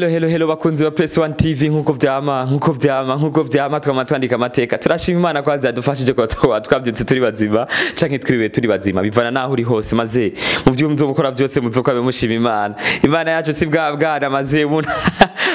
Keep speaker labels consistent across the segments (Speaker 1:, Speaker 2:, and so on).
Speaker 1: Hello, hello, hello, bakunzi ba Press One TV. Nkuko vyama, nkuko vyama, nkuko vyama, twama twandika amateka. Turashima Imana ko yadufashije ko twabyutse turi bazima canke twiriwe turi bazima, bivana naho uri hose. Maze mu vyo muzokora vyose muzokwabe mushima Imana. Imana yacu si bwa bwana, maze umuntu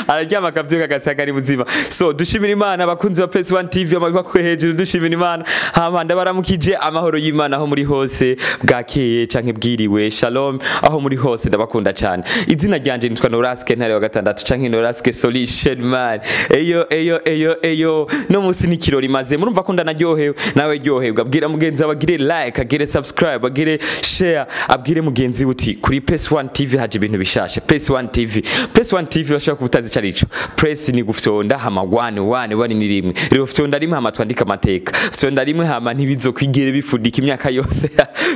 Speaker 1: araryama akavyuka agasanga ari muzima. So dushimira Imana, bakunzi ba Press One TV, amaboko hejuru, dushimira Imana. Hama ndabaramukije, amahoro y'Imana aho muri hose, bwakeye canke bwiriwe, shalom aho muri hose, ndabakunda cyane. Izina ryanje nitwa Noraske Ntare wa gatandatu canke Noraske Solution Man. Eyo, eyo, eyo, eyo, no musi ni kirori, maze murumva ko ndanaryohewe, nawe ryoherwa. Bwira mugenzi wawe agire like, agire subscribe, agire share, abwire mugenzi uti kuri Press One TV haje ibintu bishasha. Press One TV, Press One TV, bashobora kubutazi carico. Press ni gufyonda, hama one one one ni rimwe. Rero fyonda rimwe, hama twandika amateka. Fyonda rimwe, hama ntibizokwigere bifudika imyaka yose,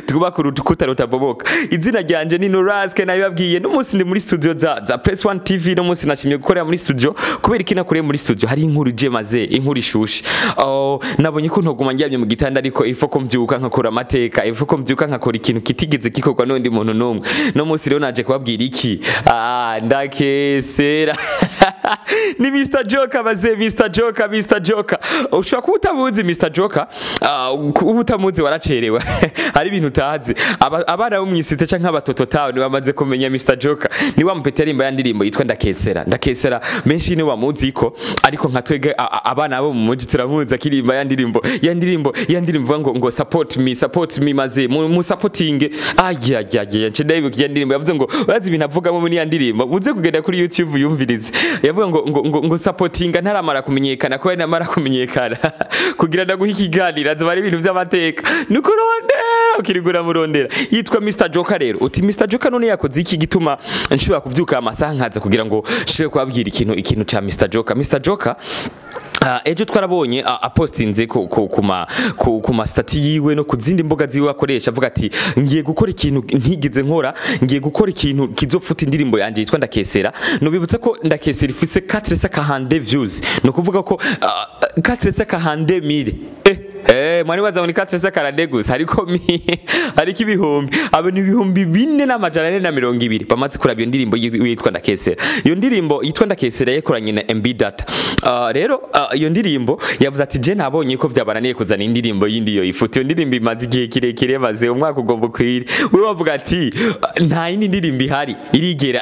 Speaker 1: twubaka urukuta rutabomoka. Izina ryanje ni Noraske, nabibabwiye. N'umunsi ndi muri studio za Press One TV. No munsi nashimye gukorera muri studio. Kubera iki nakoreye muri studio? Hari inkuru je, maze inkuru ishushe. Oh, nabonye ko ntoguma ndyamye mu gitanda, ariko ifo ko mbyuka nkakora amateka, ifo ko mbyuka nkakora ikintu kitigeze gikorwa n'undi muntu n'umwe. No munsi rero naje kubabwira iki? Ah, ndakesera ni Mr Joker, maze Mr Joker, Mr Joker. Ushobora kuba utamuzi Mr Joker, kuba utamuzi waracerewe, hari ibintu utazi. Abana bo mw'isite canke abatoto town bamaze kumenya Mr Joker. Ni wa mupeti arimba ya ndirimbo yitwa Ndakesera. Ndakesera benshi ni bamuzi ko, ariko nka twege abana bo mu muji turamuzi akirimba ya ndirimbo, ya ndirimbo, ya ndirimbo ngo "Support me, support me", maze mu supporting. Aya ya ya, nce ndayibuka ya ndirimbo. Yavuze ngo, urazi ibintu avugamo muri ya ndirimbo, muze kugenda kuri YouTube yumvirize. Yavuga ngo supportinga ntaramara kumenyekana, ko namara kumenyekana kugira ndaguha ikiganiro azoba ari ibintu by'amateka, nukurondera ukirigura murondera. Yitwa Mr Joker. Rero uti Mr Joker none yakoze iki gituma nshobora kuvyuka amasaha nkaza kugira ngo nshobore kubabwira ikintu ca Mr Joker? Mr Joker, ejo twarabonye apostinze ku ma status yiwe no ku zindi mbuga ziwe akoresha, avuga ati ngiye gukora ikintu ntigeze nkora, ngiye gukora ikintu kizofuta indirimbo yanje yitwa Ndakesera. Nobibutsa ko Ndakesera ifise 442 views, no kuvuga ko 442 mille. Mwari baza ngo ni 442 gusa, ariko mi ariko ibihumbi abo ni 4420 bamaze kuraba iyo ndirimbo yitwa Ndakesera. Iyo ndirimbo yitwa Ndakesera yakoranye na MB Data. Rero iyo ndirimbo yavuze ati je nabonye ko byabananiye kuzana indirimbo yindi yo ifoto. Iyo ndirimbo imaze igihe kirekire, maze umwaka ugomba kwira. We bavuga ati nta yindi ndirimbo ihari irigera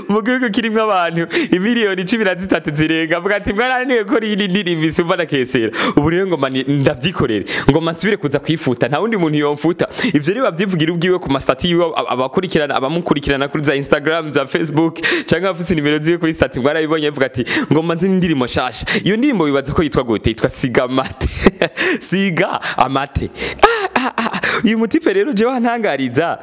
Speaker 1: mu gihugu kirimo abantu imiliyoni 13 zirenga, avuga ati mwarananiwe ko iyi ndirimbo isumba Ndakesera. Ubu rero ngoma ndavyikorere, ngoma nsubire kuza kwifuta, nta wundi muntu yomfuta. Ivyo rero bavyivugira ubwiwe ku ma status yiwe. Abakurikirana, abamukurikirana kuri za Instagram, za Facebook, cyangwa abafise nimero ziwe kuri status, mwarabibonye. Avuga ati ngoma nzi indirimbo shasha. Iyo ndirimbo bibaza ko yitwa gute? Yitwa Siga Amate, Siga Amate. Ah, ah, ah. Uyu mutipe rero jewe ntangariza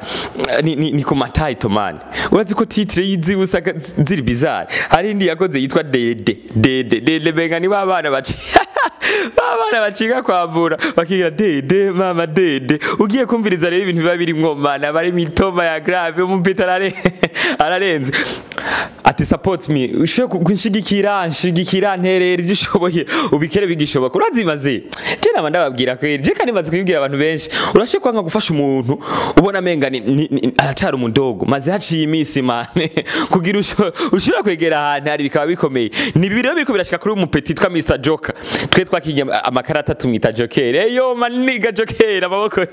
Speaker 1: ni ku ma title man. Urazi ko titre yizi usanga ziri bizarre. Hari indi yakoze yitwa Dede, Dede, Dede, benga ni babana baci abana baciga kwavura bakigira dede mama dede. Ugiye kumviriza rero ibintu biba birimwo mana, bari mitoma ya grave. Umupita ararenze ati support me, ushoboye kunshigikira, nshigikira, nterera ivyo ushoboye, ubikere bigishoboka. Urazimaze je nama ndababwira kweri, je kandi maze kubibwira abantu benshi, urashoboye kwanga gufasha umuntu ubona menga ni aracara umudogo, maze haciye iminsi mane kugira ushobora kwegera ahantu hari bikaba bikomeye. Ni bibiri rero biriko birashika kuri uyu mupeti twa Mr Joker. Twe twakinye amakarata tumwita Joker. Eyo maniga Joker, amaboko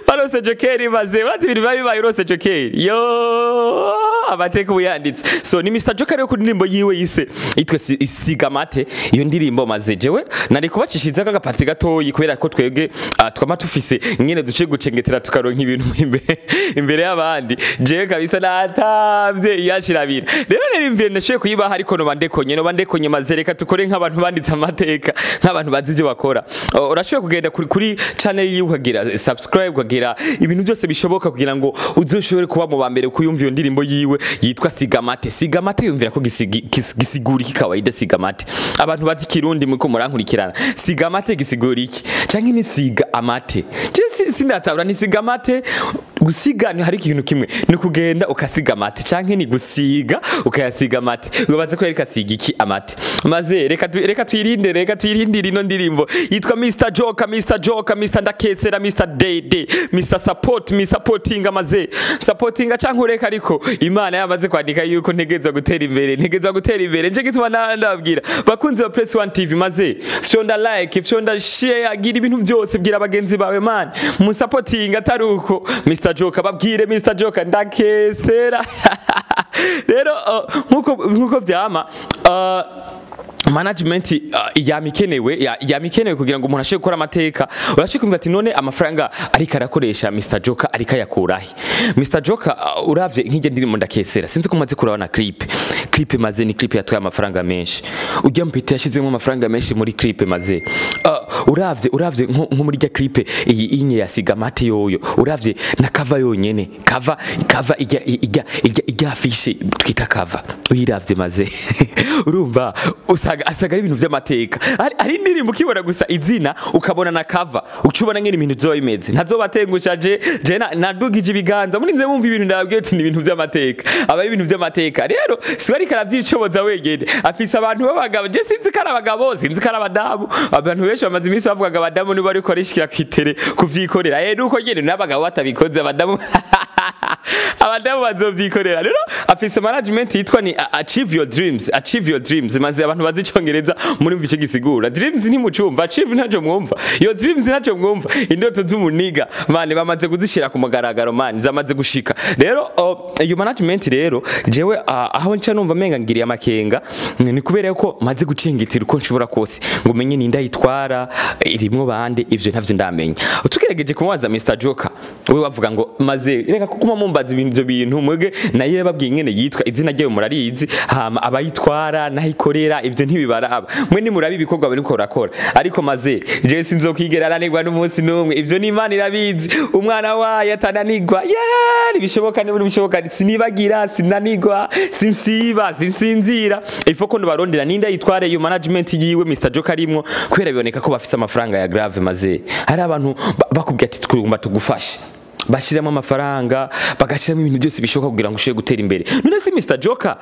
Speaker 1: warose Joker, maze urazi ibintu biba bibaye urose Joker, yo amateka ubu yanditse. So ni Mr Joker rero ku ndirimbo yiwe yise yitwa Isiga Mate. Iyo ndirimbo maze jewe nari kubacishiriza kagapati gatoyi, kubera ko twebwe twama tufise nyene duce gucengetera tukaronka ibintu imbere y'abandi. Jewe kabisa natavye iyashirabira rero nari nashoboye kuyibaha, ariko noba ndekonye, noba ndekonye. Maze reka tukore nk'abantu banditse amateka, nk'abantu bazi ibyo bakora. Oh, urashoboye kugenda kuri channel yiwe ukagira subscribe, ukagira ibintu byose bishoboka kugira ngo uzoshobore kuba mu ba mbere kuyumva iyo ndirimbo yiwe yitwa Sigamate. Sigamate yumvira ko gisigura iki kawaida? Sigamate, abantu bazi Kirundi muko murankurikirana, Sigamate gisigura iki? Canke ni siga amate? Je sindatabura ni sigamate. Gusiga ni hari ikintu kimwe ni kugenda ukasiga amate, canke ni gusiga ukayasiga amate. Ubaze ko yariko asiga iki amate. Maze reka twirinde, reka twirindire ino ndirimbo yitwa Mr Joker, Mr Joker, Mr Ndakesera, Mr Dede, Mr Support, Mr Supporting. Amaze supportinga canke ureka, ariko Imana yamaze kwandika yuko ntegezwa gutera imbere, ntegezwa gutera imbere. Nje gituma ndababwira bakunzi ba Press One TV, maze fyonda like, fyonda share, gira ibintu byose, bwira bagenzi bawe man mu supporting. Atari uko Mr Joker, babwire Mr Joker ndakesera. Rero nkuko vyama, management yamikenewe, yamikenewe kugira ngo umuntu ashobore gukora amateka. Urashobora kumva ati none amafaranga ariko arakoresha Mr Joker ariko ayakurahe? Mr Joker, uravye nk'ijye ndirimbo Ndakesera, sinzi ko umaze kurabona clip. Clip maze ni clip yatwaye amafaranga menshi. Ujya mpita yashizemo amafaranga menshi muri clip. Maze uravye nko muri rya clip iyi inye yasiga amate yoyo, uravye na cover yonyene, cover ijya affiche twita cover, uyiravye maze urumva usanga asaga ari ibintu vy'amateka. Hari indirimbo ukibona gusa izina, ukabona na cover, ucubona ngene ibintu vyoba bimeze. Ntazobatengusha, je nadugije ibiganza murinze mumva ibintu ndababwiye uti ni ibintu vy'amateka, aba ari ibintu vy'amateka. Rero siwe ariko aravyishoboza wenyene, afise abantu b'abagabo. Je sinzi ko ari abagabo, sinzi ko ari abadamu. Abantu benshi bamaze iminsi bavugaga abadamu nibo ariko arishikira kwitere kuvyikorera. Nuko nyene n'abagabo batabikoze, abadamu bazovyikorera. Rero afise management yitwa ni Achieve Your Dreams, Achieve Your Dreams. Maze abantu bazi icongereza muri mva ico gisigura. Dreams ntimucumva, achieve ntaco mwumva, your dreams ntaco mwumva. Indoto z'umuniga mane bamaze kuzishira ku mugaragaro man, zamaze gushika. Rero iyo management rero jewe aho nca numva menga ngiriye amakenga ni kubera ko maze gucengitira uko nshobora kose ngo menye ninda yitwara, irimwo bande, ivyo ntavyo ndamenya. Tugerageje kumubaza Mr Joker, we wavuga ngo maze reka kuguma mumbaza ibintu ivyo bintu mwege naye babwiye ingene yitwa, izina ryayo murarizi, hama abayitwara nahikorera ivyo ntibibaraba, mwe nimurabi ibikorwa bariko barakora. Ariko maze je sinzokwigera aranirwa n'umunsi n'umwe, ivyo ni Imana irabizi, umwana wayo atananirwa. Yeah, ntibishoboka, ntibishoboka, sinibagira, sinanirwa, sinsiba, sinsinzira. Ifo ko nbarondera ninda yitware iyo management yiwe Mr Joker arimwo, kubera biboneka ko bafise amafaranga ya grave. Maze hari abantu bakubwiye ati twigomba tugufashe, bashiramo amafaranga, bagashiramo ibintu byose bishoboka kugira ngo ushobore gutera imbere. None si Mr Joker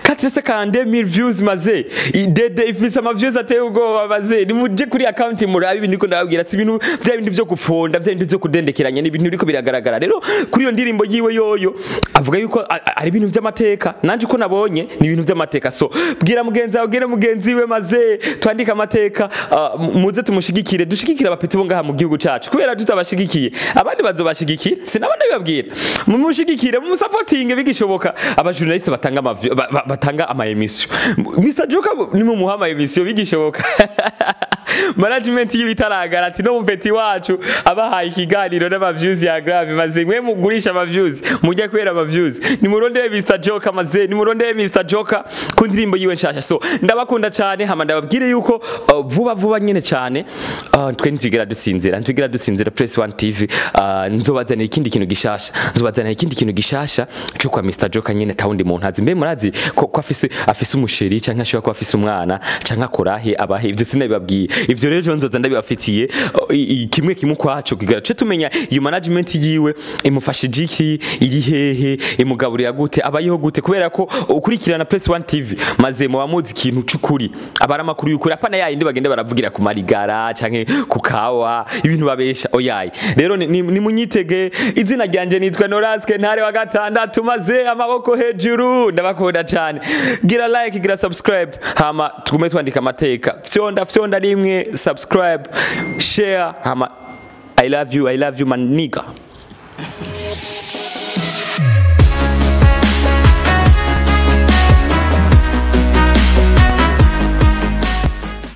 Speaker 1: 452,000 views? Maze dede ifise ama views ateye ubwoba. Maze nimuje kuri account murabi ibintu ndiko ndababwira, si ibintu bya bindi vyo gufonda, bya bindi vyo kudendekeranya, ni ibintu biriko biragaragara. Rero kuri iyo ndirimbo yiwe yoyo avuga yuko ari ibintu vy'amateka, nanje uko nabonye ni ibintu vy'amateka. So bwira mugenzi wawe, bwira mugenzi we, maze twandike amateka. Muze tumushigikire, dushigikire abapeti bo ngaha mu gihugu cacu, kubera tutabashigikiye abandi bazobashigikira. Sinabona bibabwira, mumushigikire, mumusapotinge bigishoboka. Abajournaliste batanga ama batanga ama émission, Mr Joker nimumuha ama émission bigishoboka. Management y'ibitaragara ati no mupeti wacu abahaye ikiganiro n'ama views ya grave. Maze mwe mugurisha ama views, mujya kwera ama views, nimurondere Mr Joker, maze nimurondere Mr Joker ku ndirimbo yiwe nshasha. So ndabakunda cyane, hama ndababwire yuko vuba vuba nyene cyane, twe ntitwigera dusinzira, ntitwigera dusinzira. Press One TV, nzobazanira ikindi kintu gishasha, nzobazanira ikindi kintu gishasha cyo kwa Mr Joker nyene tawundi muntu azi. Mbe murazi ko afise umusheri, canke ashobora kuba afise umwana, canke akorahe, abahe? Ivyo sinabibabwiye. Ivyo rero nzoza ndabibafitiye kimwe kimwe kwaco kugira ce tumenya iyo management yiwe imufashije iki, iri hehe, imugaburira gute, abayeho gute, kubera ko ukurikirana Press One TV maze muba muzi ikintu c'ukuri, abari amakuru y'ukuri, apana yayindi bagenda baravugira ku marigara canke ku kawa, ibintu babesha oyayi. Rero ni munyitege. Izina ryanje nitwa Noraske Ntare wa gatandatu. Maze amaboko hejuru, ndabakunda cyane. Gira like, gira subscribe, hama tugume twandika amateka. Fyonda, fyonda rimwe subscribe, share, hama I love you, I love you my nigga.